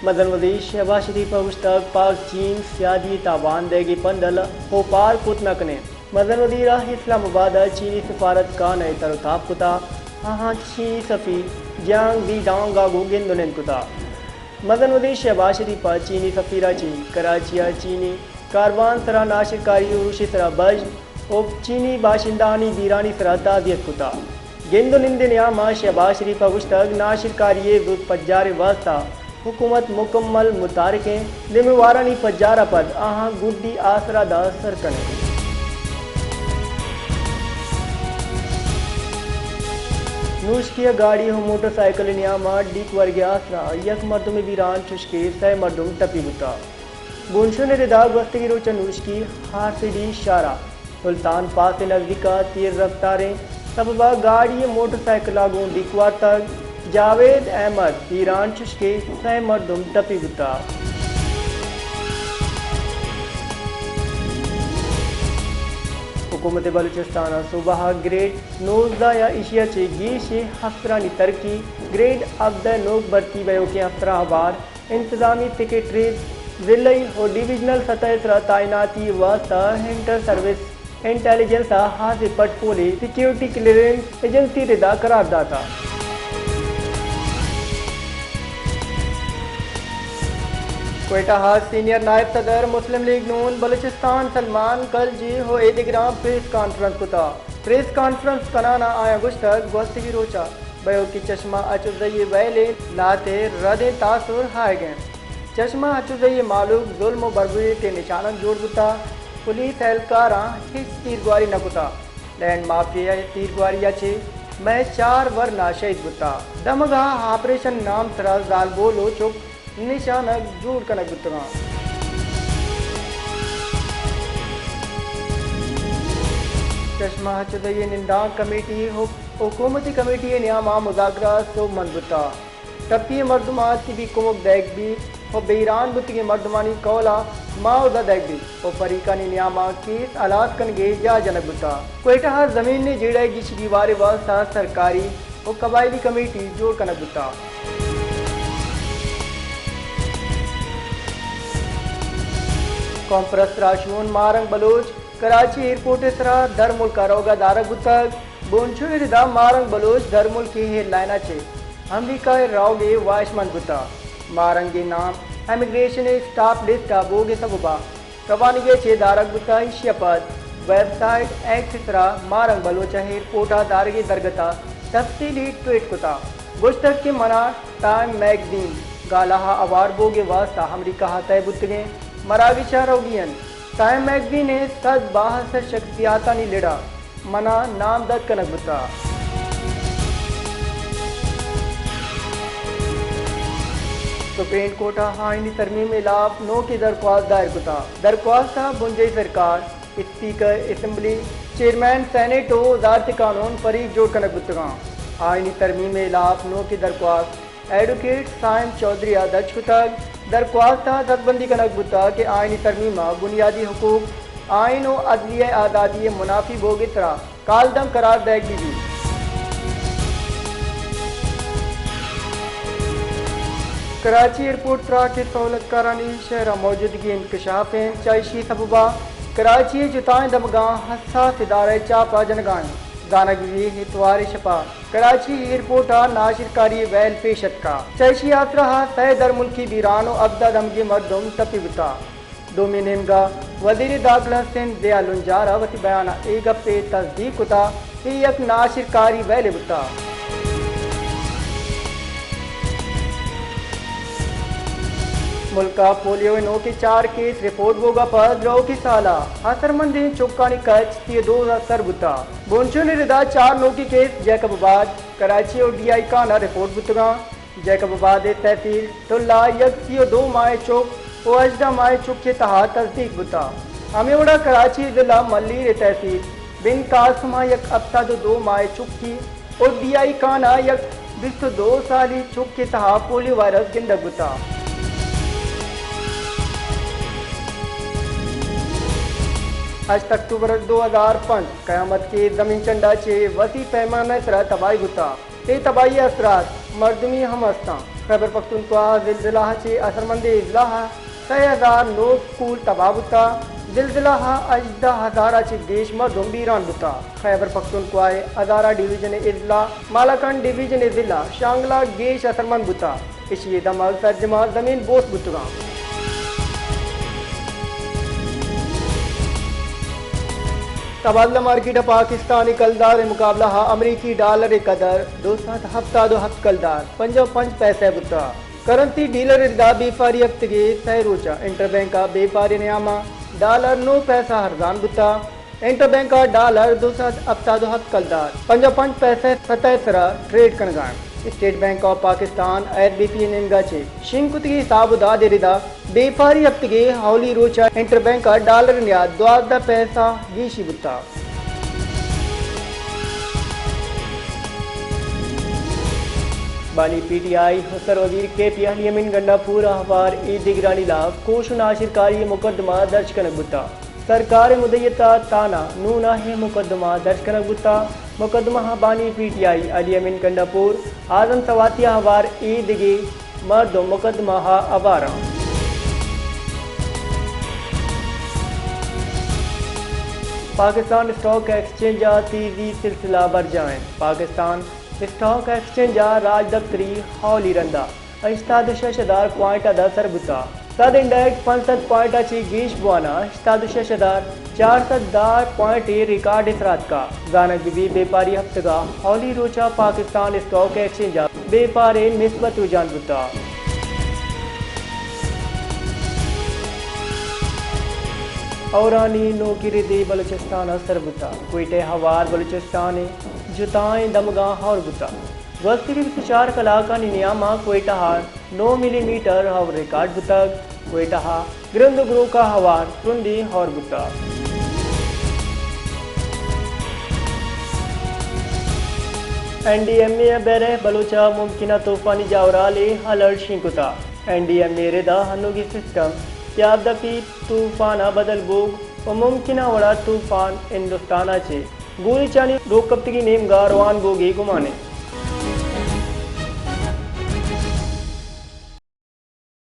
مزن وزیر شہباز شریف ء گوشتگ، پاک چین سیادی ء تاوان دئیگ ء پندل اوپار کت نہ کنیں۔ مزن وزیر ء اسلام آباد ء چینی سفارت خانہ ء تر ء تاب کتگ، آہاں چینی سفیر جیانگ زی ڈانگ ء گوں گند ء نند کتگ۔ مزن وزیر شہباز شریف ء چینی سفیر ء چہ کراچی ء چینی کاروان سرا ناشرکاری اروشی سرا بژن و چینی باشندہانی بیرانی سرا تعزیت کتا۔ گند و نند نیاما شہباز شریف ء گوشتگ، ناشرکاری ء زوت پجار ء واستہ حکومت مکمل متحرک انت، ذمہ وارانی پجار ء پد آہاں گڈی آسرا دات سر کنیں۔ نوشکی ء گاڑی و موٹر سائیکل نیاما ڈیک ورگ ء آسرا یک مردم بیران چشکے سئے مردم ٹپی بوتا۔ بونشون ء ردا گوستگیں روچ ء نوشکی ہار سی ڈی شارع سلطان پاس ء نزیک ء تیز رفتاریں سبب ء گاڑی ء موٹر سائیکل ء گوں ڈیک وارتگ۔ جاوید احمد بیران چشکے سئے مردم ٹپی بوتگ۔ حکومت بلوچستان ء صوبہ ء گریڈ نوزدہ یا ایشی ء چہ گیشیں افسرانی ترقی، گریڈ ہبدہ نوک بھرتی بئیوکیں افسراں ہوار انتظامی سیکرٹریز، ضلعی و ڈویژنل سطح ء سرا تعیناتی ء واستہ انٹر سروس انٹیلیجنس ء ہاسیں پٹ پولے سیکیورٹی کلیئرنس ایجنسی ردا قرار داتا۔ کوئٹہ ء سینئر نائب صدر مسلم لیگ نون بلوچستان سلمان کلجی و ایدگراں پریس کانفرنس کتا۔ پریس کانفرنس کنان ء آیاں گوشتگ، گوستگیں روچ ء بئیوکیں چشمہ اچوزئی ء ویل ء لہتے ردیں تاثر آیگ ء انت۔ چشمہ اچوزئی ء مہلوک ظلم و بربریت ء نشانگ جوڑ بوتگ۔ پولیس اہلکاراں ہچ تیرگواری نہ کتگ۔ لینڈ مافیا ء تیرگواری ء چہ مئے چار ورنا شہید بوتگ۔ دمگ ء آپریشن نام سرا زالبول و چک نشانگ جوڑ کنگ بوتگاں۔ چشمہ اچوزئی ء نندانک کمیٹی حک-، حکومتی کمیٹی ء نیام ء مذاکرات سوبمند بوتگ۔ ٹپی ء مردماں طبی کمک دئیگ بیت و بیران بوتگیں مردمانی قول ء معاوضہ دئیگ بیت و فریقانی نیام ء کیس ہلاس کنگ ء جاہ جنگ بوتگ۔ کوئٹہ ء زمین ء جیڑہ ء گیشی گیوار ء واستہ سرکاری و قبائلی کمیٹی جوڑ کنگ بوتگ۔ قوم پرست راہشون ماہ رنگ بلوچ کراچی ایئرپورٹ ء سرا در ملک ء روگ ء دارگ بوتگ۔ بونشون ء ردا ماہ رنگ بلوچ در ملکی ایئر لائن ء چہ امریکہ ء روگ ء واہشمند بوتگ۔ ماہ رنگ ء نام امیگریشن ء اسٹاپ لسٹ ء بوگ ء سبب ء روانگی ء چہ دارگ بوتگ۔ ایشی ء پد ویب سائٹ ایکس ء سرا ماہ رنگ بلوچ ء ایئرپورٹ ء دارگی درگت ء تفصیلی ٹویٹ کتگ۔ گوشتگ کہ منا ٹائم میگزین گالہ ء ہوار بوگ ء واستہ امریکہ ء تہ بوتگیں مراگش ء روگی انت۔ ٹائم میگزین ء سد باہسر شخصیاتانی لڑ ء منا نامزد کنگ بوتگ۔ سپریم کورٹ ء آئینی ترمیم ء ہلاپ نوکیں درخواست دائر کتگ۔ درخواست ء بنجاہی سرکار، اسپیکر اسمبلی، چیئرمین سینیٹ و وزارت قانون فریق جوڑ کنگ بوتگاں۔ آئینی ترمیم ء ہلاپ نوکیں درخواست ایڈوکیٹ سائم چوہدری ء درج کتگ۔ درخواست ء دربندی کنگ بوتگ کہ آئینی ترمیم ء بنیادی حقوق، آئین و عدلیہ ء آزادی ء منافی بوگ ء ترا کالدم قرار دئیگ بہ بیت۔ کراچی ایئرپورٹ تراک ء سہولتکارانی شہر ء موجودگی انکشاف انت، چہ ایشی سبب ء کراچی ء جتائیں دمگاں حساس ادارہ چاپ ء جنگا انت۔ زانگ بہ بیت اتوار ء شپ ء کراچی ایئرپورٹ ء ناشرکاری ویل پیش اتکا۔ چہ ایشی آسرا ء سئے درملکی بیران و ہبدہ دمگی مردم ٹپی بوتا۔ دومی نیمگا وزیر داخلہ سندھ ضیاء لنجار ء وتی بیان ء اے گپ ء تصدیق کتا کہ یک ناشرکاری ویلے بوتا۔ ملک ء پولیو ء نوکیں چار کیس رپورٹ بوگ ء پد روکی سال ء اثرمندیں چکانی کچ سی و دو ء سر بوتا۔ بونچونی ردا چار نوکیں کیس جیکب آباد، کراچی و ڈی آئی خان ء رپورٹ بوتگاں۔ جیکب آباد ء تحصیل ٹل ء یک سی و دو ماہ ء چک و ہژدہ ماہ ء چکے تہا تصدیق بوتا۔ ہمے وڑا کراچی ضلع ملیر ء تحصیل بن قاسم ء یک ہپتاد و دو ماہ ء چکی و ڈی آئی خان ء یک بیست و دو سالی چکے تہا پولیو وائرس گندگ بوتا۔ ہشت اکتوبر دو ہزار پنچ قیامت کے زمین چنڈا چے وسیع پیمانہ سرا تباہی بوتا۔ اے تباہی ء اثرات مردمی ہم استاں۔ خیبر پختونخوا زلزلہ ء چہ اثرمندیں اضلاع ء سئے ہزار نو اسکول تباہ بوتگ۔ زلزلہ ء ہژدہ ہزار ء چہ گیش مردم بیران بوتگ۔ خیبر پختونخوا ء ہزارہ ڈویژن ء اضلاع مالاکنڈ ڈویژن ء ضلع شانگلہ گیش اثرمند بوتگ۔ ایشی ء دمگ سرجم ء زمین بوس بوتگ انت۔ تبادلہ مارکیٹ ء پاکستانی کلدار ء مقابلہ ء امریکی ڈالر ء قدر دو سد ہپتاد و ہپت کلدار پنجاہ و پنچ پیسہ بوتگ۔ کرنسی ڈیلر ء ردا بیپاری ہفتگے سئے روچ ء انٹر بینک ء بیپاری نیام ء ڈالر نو پیسہ ارزان بوتگ۔ انٹر بینک ء ڈالر دو سد ہپتاد و ہپت کلدار پنجاہ و پنچ پیسہ سطح ء سرا ٹریڈ کنگ ء انت۔ State bank of Pakistan, I S B P ء نیمگ ء چہ شنگ کتگیں حساب و داد ء ردا بیپاری ہفتگے اولی روچ ء انٹر بینک ء ڈالر ء نیاد دوازدہ پیسہ گیشی بوتگ۔ بانی پی ٹی آئی ء سر وزیر کے پی علی امین گنڈا پور ء ہوار اے دگرانی لاپ کوش و ناشرکاری ء مقدمہ درج کنگ بوتگ۔ سرکار ء مدعیت ء تھانہ نون ء اے مقدمہ درج کنگ بوتگ۔ مقدمہ ء بانی پی ٹی آئی علی امین گنڈا پور، اعظم سواتی ء ہوار اے دگہ مردم مقدمہ ء ہوار انت۔ پاکستان اسٹاک ایکسچینج ء تیزی سلسلہ برجاہ انت۔ پاکستان اسٹاک ایکسچینج ء راجدپتری اولی رند ء ہشتاد و شش ہزار پوائنٹ ء داں سر بوتگ۔ سد انڈیکس پنچ سد پوائنٹ ء چہ گیش بوان ء ہشتاد و شش ہزار چار سد دہ پوائنٹ ء ریکارڈ ء سرا اتکگ۔ زانگ بہ بیت بیپاری ہفتگ ء اولی روچ ء پاکستان اسٹاک ایکسچینج ء بیپار ء مثبت رجحان بوتگ۔ ہورانی نوکی ردے بلوچستان ء سر بوتگ۔ کوئٹہ ء ہوار بلوچستان ء جتائیں دمگاں ہور بوتگ۔ گوستگیں بیست و چار کلاکانی نیام ء کوئٹہ ء نو ملی میٹر ہور ریکارڈ بوتگ۔ کوئٹہ ء گرند و گروک ء ہوار ترندیں ہور بوتگ۔ این ڈی ایم اے ء بحرہ بلوچ ء ممکنہ طوفانی جاورھال ء الرٹ شنگ کتگ۔ این ڈی ایم اے ء رد ء ہنوگیں سسٹم سیادپی طوفان ء بدل بوگ و ممکنہ وڑ ء طوفان ہندوستان ء چہ گوریچانی روک کپتگیں نیمگ ء روان بوگ ء گمان انت۔